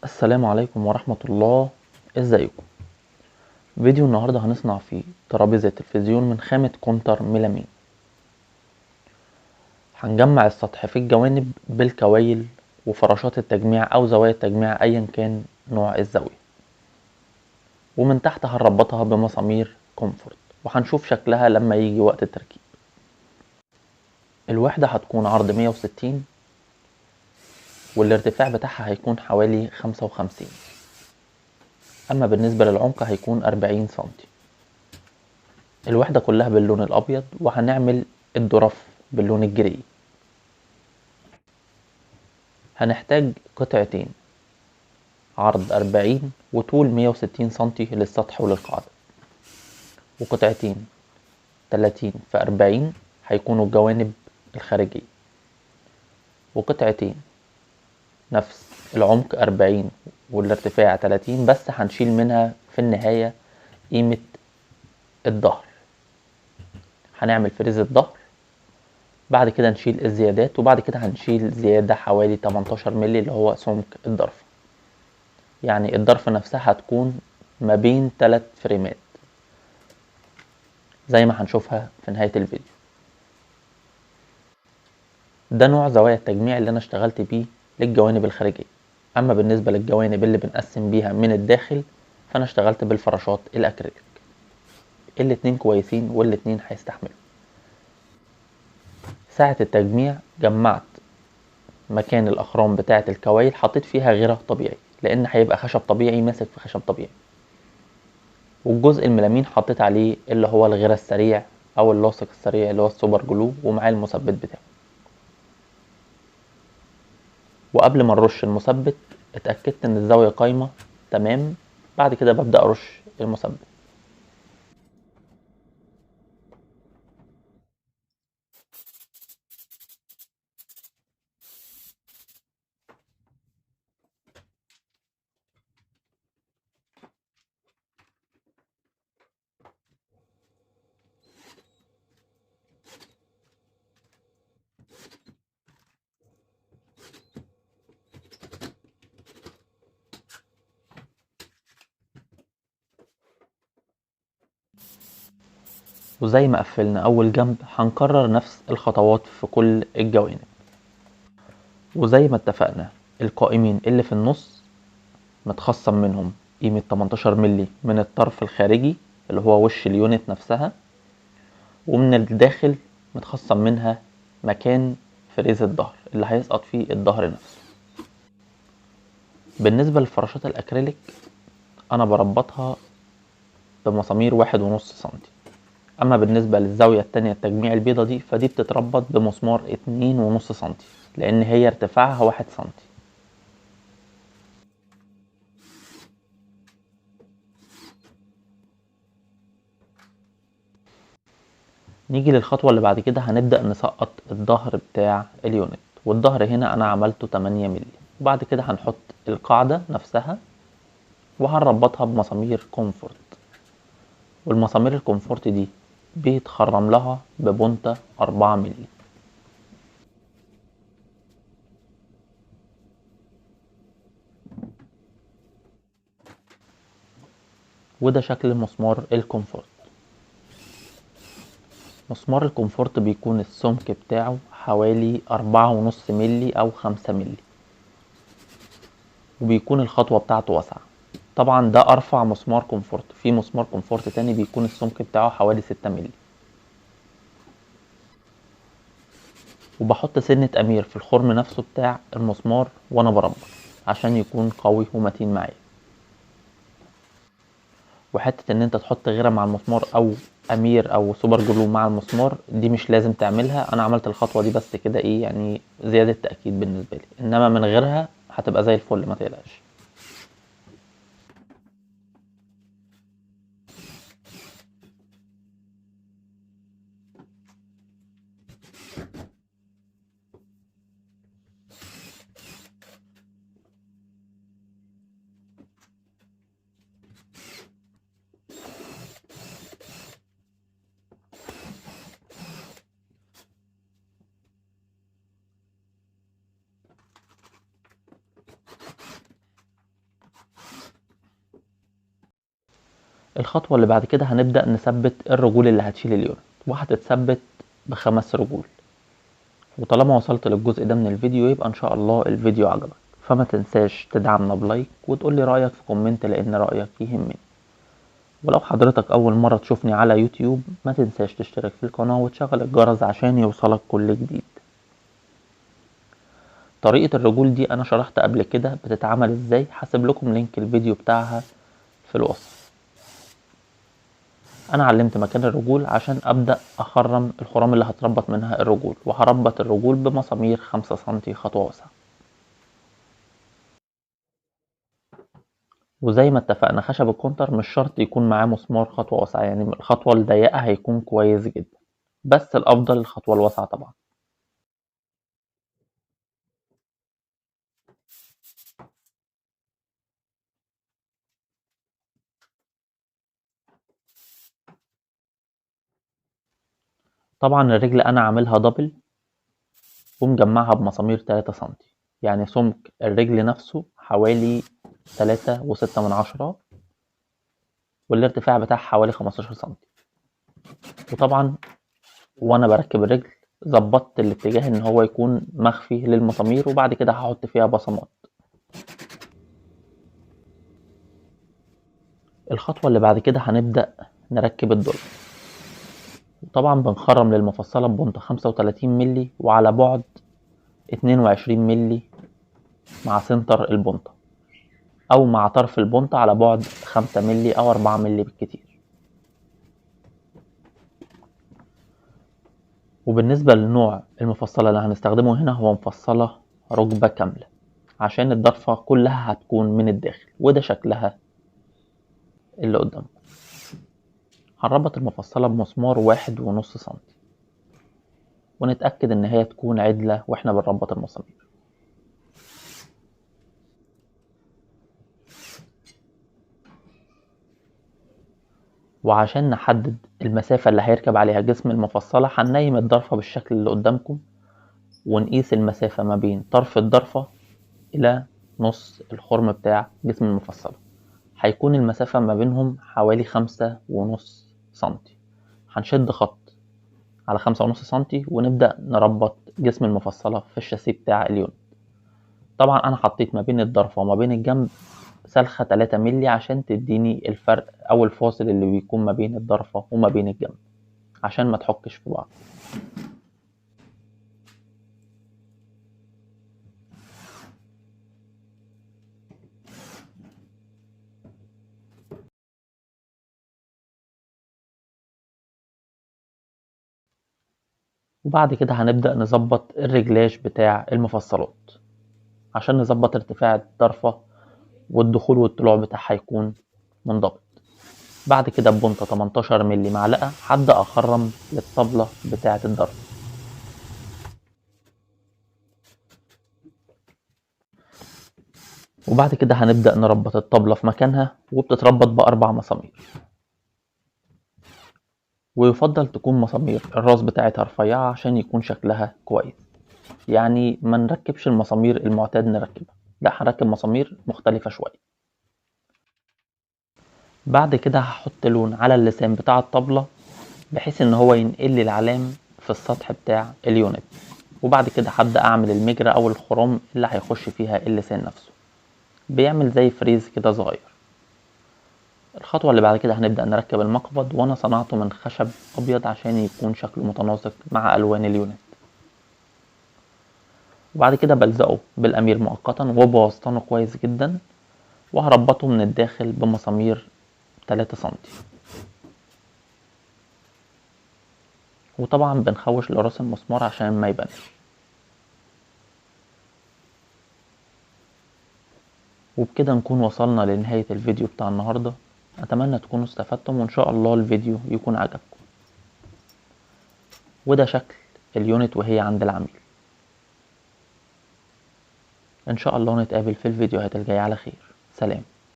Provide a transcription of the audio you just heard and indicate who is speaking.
Speaker 1: السلام عليكم ورحمة الله. ازيكم؟ فيديو النهاردة هنصنع فيه ترابيزة تلفزيون من خامة كونتر ميلامين. هنجمع السطح في الجوانب بالكوايل وفراشات التجميع او زوايا التجميع ايا كان نوع الزاوية، ومن تحت هنربطها بمسامير كومفورت، وهنشوف شكلها لما يجي وقت التركيب. الوحدة هتكون عرض 160 والارتفاع بتاعها هيكون حوالي 55، اما بالنسبة للعمق هيكون 40 سنتي. الوحدة كلها باللون الابيض، وهنعمل الدرف باللون الجري. هنحتاج قطعتين عرض 40 وطول 160 سنتي للسطح وللقاعدة، وقطعتين 30 في 40 هيكونوا الجوانب الخارجية، وقطعتين نفس العمق 40 والارتفاع 30، بس هنشيل منها في النهاية قيمة الظهر. هنعمل فريز الظهر، بعد كده نشيل الزيادات، وبعد كده هنشيل زيادة حوالي 18 مللي اللي هو سمك الضرفة. يعني الضرفة نفسها هتكون ما بين 3 فريمات زي ما هنشوفها في نهاية الفيديو. ده نوع زوايا التجميع اللي انا اشتغلت بيه للجوانب الخارجية. اما بالنسبة للجوانب اللي بنقسم بيها من الداخل فانا اشتغلت بالفراشات الاكريليك. الاتنين كويسين والاتنين هيستحملوا. ساعة التجميع جمعت مكان الاخرام بتاعة الكوايل، حطيت فيها غيرة طبيعي لان هيبقى خشب طبيعي ماسك في خشب طبيعي، والجزء الميلامين حطيت عليه اللي هو الغيرة السريع او اللاصق السريع اللي هو السوبر جلو، ومعاه المثبت بتاعه. وقبل ما نرش المثبت اتأكدت ان الزاوية قايمة تمام، بعد كده ببدأ ارش المثبت. وزي ما قفلنا اول جنب هنكرر نفس الخطوات في كل الجوانب. وزي ما اتفقنا القائمين اللي في النص متخصم منهم قيمة 18 ملي من الطرف الخارجي اللي هو وش اليونت نفسها، ومن الداخل متخصم منها مكان فريز الظهر اللي هيسقط فيه الظهر نفسه. بالنسبة للفراشات الاكريليك انا بربطها بمسامير 1.5 سنتي. اما بالنسبة للزاوية التانية التجميع البيضة دي فدي بتتربط بمسمار 2.5 سنتي لان هي ارتفاعها 1 سنتي. نيجي للخطوة اللي بعد كده، هنبدأ نسقط الظهر بتاع اليونت، والظهر هنا انا عملته 8 مللي. وبعد كده هنحط القاعدة نفسها وهنربطها بمسامير كومفورت، والمسامير الكومفورت دي بيتخرم لها ببونتة 4 مللي. وده شكل مسمار الكومفورت. مسمار الكومفورت بيكون السمك بتاعه حوالي 4.5 مللي أو 5 مللي، وبيكون الخطوة بتاعته واسعة. طبعا ده ارفع مسمار كومفورت، في مسمار كومفورت تاني بيكون السمك بتاعه حوالي 6 مللي. وبحط سنة امير في الخرم نفسه بتاع المسمار وانا بربط عشان يكون قوي ومتين معايا. وحتة ان انت تحط غيرة مع المسمار او امير او سوبر جلو مع المسمار دي مش لازم تعملها، انا عملت الخطوة دي بس كده ايه يعني زيادة تأكيد بالنسبة لي، انما من غيرها هتبقى زي الفل ما تقلقش. الخطوة اللي بعد كده هنبدأ نثبت الرجول اللي هتشيل ال unit، وهتتثبت ب5 رجول. وطالما وصلت للجزء ده من الفيديو يبقى ان شاء الله الفيديو عجبك، فما تنساش تدعمنا ب like وتقولي رأيك في comment لان رأيك يهمني. ولو حضرتك اول مرة تشوفني على يوتيوب ما تنساش تشترك في القناة وتشغل الجرس عشان يوصلك كل جديد. طريقة الرجول دي انا شرحت قبل كده بتتعمل ازاي، هسيب لكم link الفيديو بتاعها في الوصف. انا علمت مكان الرجول عشان ابدأ اخرم الخرام اللي هتربط منها الرجول، وهربط الرجول بمسامير 5 سنتي خطوة واسعة. وزي ما اتفقنا خشب الكونتر مش شرط يكون معاه مسمار خطوة واسعة، يعني الخطوة الضيقة هيكون كويس جدا، بس الافضل الخطوة الواسعة طبعا. طبعا الرجل انا عاملها دبل ومجمعها بمسامير 3 سنتي، يعني سمك الرجل نفسه حوالي 3.6، والارتفاع بتاعها حوالي 15 سنتي. وطبعا وانا بركب الرجل ظبطت الاتجاه ان هو يكون مخفي للمسامير، وبعد كده هحط فيها بصمات. الخطوة اللي بعد كده هنبدأ نركب الضلع. طبعا بنخرم للمفصلة ببنطة 35 ملي وعلى بعد 22 ملي مع سنتر البنطة، او مع طرف البنطة على بعد 5 ملي او 4 ملي بالكتير. وبالنسبة لنوع المفصلة اللي هنستخدمه هنا هو مفصلة ركبة كاملة عشان الضرفة كلها هتكون من الداخل، وده شكلها اللي قدامكم. هنربط المفصلة بمسمار 1.5 سنتي، ونتأكد ان هي تكون عدلة واحنا بنربط المسامير. وعشان نحدد المسافة اللي هيركب عليها جسم المفصلة هننيم الضرفة بالشكل اللي قدامكم، ونقيس المسافة ما بين طرف الضرفة إلى نص الخرم بتاع جسم المفصلة. هيكون المسافة ما بينهم حوالي 5.5 سنتي. هنشد خط على 5.5 سنتي ونبدأ نربط جسم المفصلة في الشاسيه بتاع ال unit. طبعا أنا حطيت ما بين الضرفة وما بين الجنب سلخة 3 ملي عشان تديني الفرق أو الفاصل اللي بيكون ما بين الضرفة وما بين الجنب عشان ما تحكش في بعض. وبعد كده هنبدأ نظبط الرجلاش بتاع المفصلات عشان نظبط ارتفاع الضرفة والدخول والطلوع بتاعها هيكون منضبط. بعد كده ببنطة 18 ملي معلقة هبدأ أخرم للطبلة بتاعة الضرفة. وبعد كده هنبدأ نربط الطبلة في مكانها، وبتتربط ب4 مسامير، ويفضل تكون مسامير الراس بتاعتها رفيعة عشان يكون شكلها كويس. يعني ما نركبش المسامير المعتاد نركبها، لا هنركب مسامير مختلفة شوية. بعد كده هحط لون على اللسان بتاع الطبلة بحيث ان هو ينقل لي العلام في السطح بتاع ال unit. وبعد كده هبدأ اعمل المجرى او الخرام اللي هيخش فيها اللسان نفسه، بيعمل زي فريز كده صغير. الخطوة اللي بعد كده هنبدأ نركب المقبض، وانا صنعته من خشب ابيض عشان يكون شكله متناسق مع الوان ال unit. وبعد كده بلزقه بالامير مؤقتا وبوسطنه كويس جدا، وهربطه من الداخل بمسامير 3 سنتي. وطبعا بنخوش لراس المسمار عشان ما يبانش. وبكده نكون وصلنا لنهاية الفيديو بتاع النهاردة. اتمنى تكونوا استفدتم، وان شاء الله الفيديو يكون عجبكم. وده شكل ال unit وهي عند العميل. ان شاء الله نتقابل في الفيديوهات الجاية على خير. سلام.